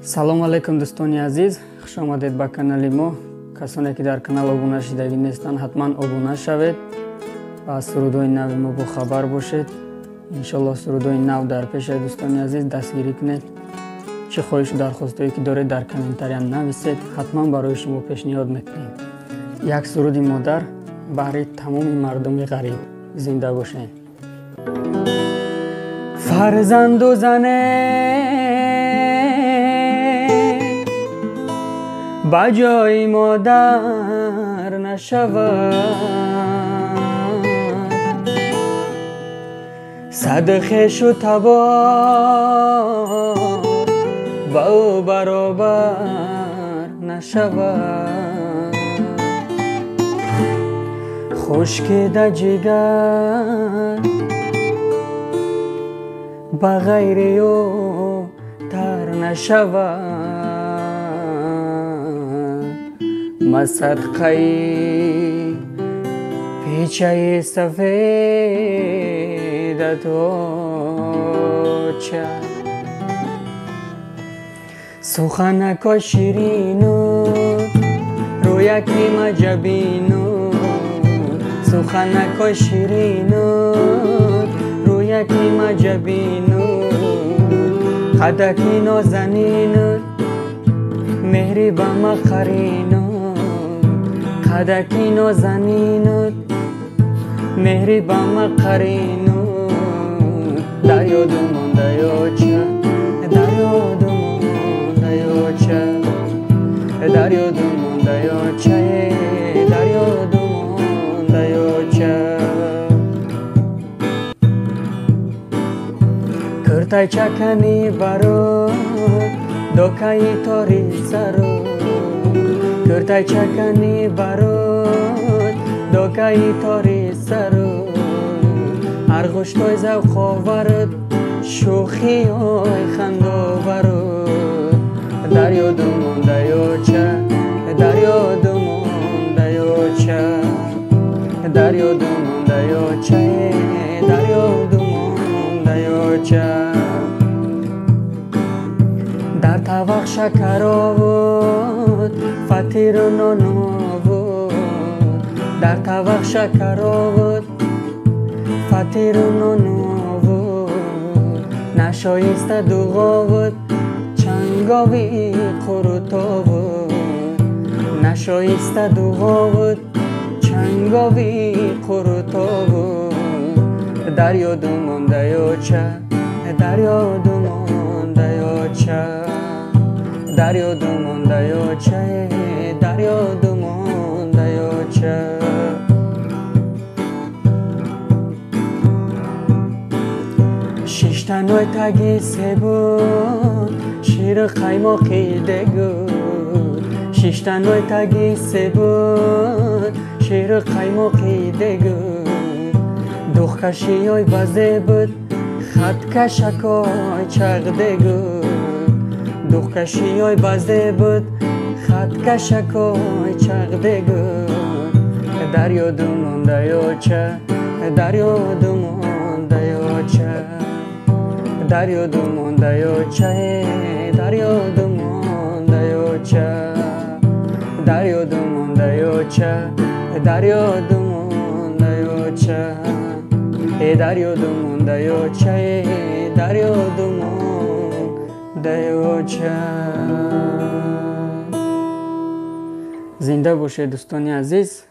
Салом алейкум, дӯстони азиз, хуш омадед ба канали мо. Касоне ки дар канал обуна шудагӣ нестанд, ҳатман обуна шавед ва аз сурудҳои нави мо бохабар бошед. Иншоллоҳ сурудҳои нав дар пешаи дӯстони азиз, дастгирӣ кунед. Чӣ хоҳишу дархостҳое ки доред, дар комментария нависед, ҳатман барои шумо пешниҳод мекунем. Як суруди модар баҳри тамоми мардуми ғариб. Зинда бошед. Фарзанду зане ба ҷои модар нашавад, сад хешу табор ба ӯ баробар нашавад. Хушкида ҷигар ба ғайри ӯ тар нашавад. Ма садқаи печаи сафедат оча. Суханако ширину рӯяки маҷабину, суханако ширину рӯяки маҷабину, қадаки нозанину меҳри ба ма қарину, қадаки нозанину меҳри ба ма қарину. Дар ёду монда ёча, дар ёду монда ёча, дар ёду монда ёча, дар ёду монда ёча. Куртай чакани барот, докаи тори сарот, куртай чакани барот, докаи тори сарот, арғуштой завқовард, шӯхиҳои хандовард. Дар ёду монда ёча, дар ёду монда ёча, дар ёду монда ёча, дар ёду монда ёча. Дар тавақ шакар овуд, фатиру нон овуд, дар тавақ шакар овуд, фатиру нон овуд, нашоиста дуғовуд, чангови қурутовуд, нашоиста дуғовуд, чангови қурутовуд. Дар ёду монда ёча, дар ёду монда ёча, дар ёду монда ёча, дар ёду монда ёча. Шиштаной таги себуд, шири қаймоқи дегуд, шиштаной таги себуд, шири қаймоқи дегуд, духкашиёй базе буд, хаткашакой чағдегуд, духкашиёй базе буд, хаткашакой чағдегуд. Дар ёду монда ёча, дар ёду монда ёча, дар ёду монда ёча, дар ёду монда ёча, дар ёду монда ёча, дар ёду монда ёча, дар ёду монда ёча, дар ёду монда ёча. Зинда бошед, дӯстони азиз.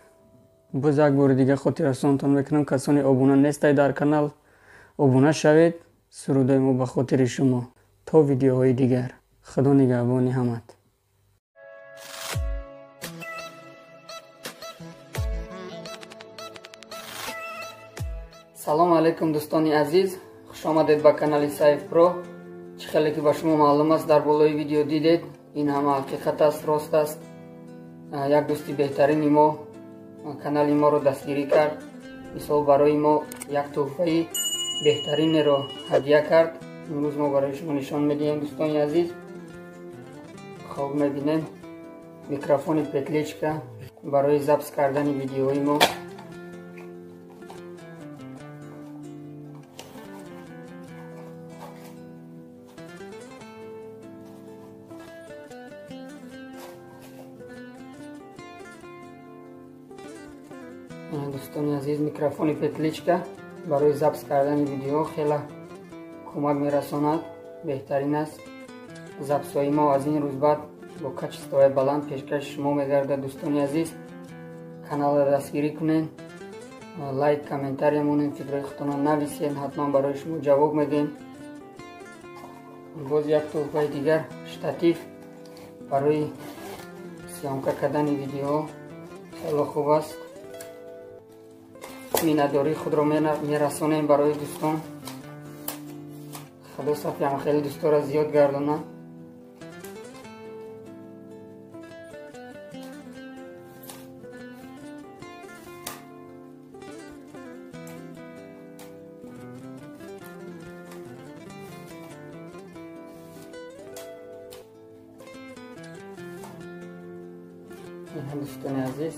Боз як бори дига хотиррасонтон мекунам, касоне обуна нестай дар канал, обуна шавед. Сурудои мо ба хотири шумо. То видеоҳои дигар, худо нигаҳбони ҳамат. Салом алейкум, дӯстони азиз, хуш омадед ба канали Сайф Про. Чӣ хеле ки ба шумо маълум аст, дар болои видео дидед, ин ҳама ҳақиқат аст, рост аст. Як дӯсти беҳтарини мо канали моро дастгирӣ кард, мисол барои мо як тӯҳфаи беҳтаринеро ҳадя кард. Имрӯз мо барои шумо нишон медиҳем, дӯстони азиз. Хоб, мебинем микрофони петличка барои запис кардани видеои мо. Дӯстони азиз, микрофони петличка барои запис кардани видео хеле кӯмак мерасонад, беҳтарин аст. Записҳои мо аз ин рӯз баъд бо качествои баланд пешкаши шумо мегардад. Дӯстони азиз, каналро дастгирӣ кунед, лайк, комментария монед, фикрҳои худтонро нависед, ҳатман барои шумо ҷавоб медиҳем. Боз як туҳфаи дигар, штатив барои съёмка кардани видеоҳо хеле хуб аст. Миннатдории худро мерасонем барои дӯстон. Худо сафи ҳам хеле дӯстора зиёд гардонад. Дӯстони азиз,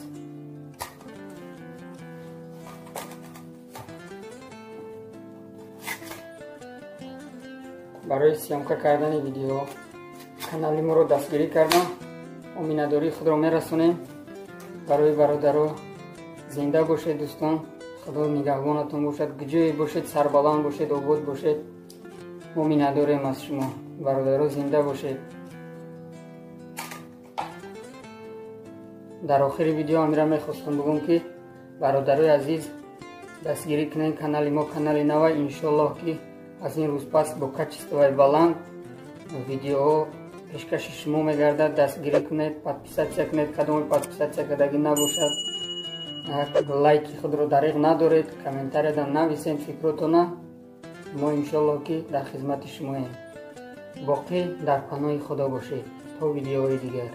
барои съёмка кардани видео канали моро дастгирӣ кардам. Миннатдории худро мерасонем барои бародаро. Зинда бошед дӯстон, худо нигаҳбонатон бошад, ҷое бошед сарбаланд бошед, обод бошед. Мо миннатдорем аз шумо бародаро, зинда бошед. Дар охири видео амира мехостам бигӯм, ки бародарои азиз, дастгирӣ кунед канали мо, канали нава. Иншоаллоҳ, ки аз ин рӯз пас бо качествои баланд видеоҳо пешкаши шумо мегардад. Дастгирӣ кунед, подписаться кунед, кадоме подписаться кардагӣ набошад, лайки худро дариғ надоред, комментарияда нависед фикротона. Мо иншоаллоҳ, ки дар хизмати шумоем. Боқӣ дар паноҳи худо бошед то видеоҳои дигар.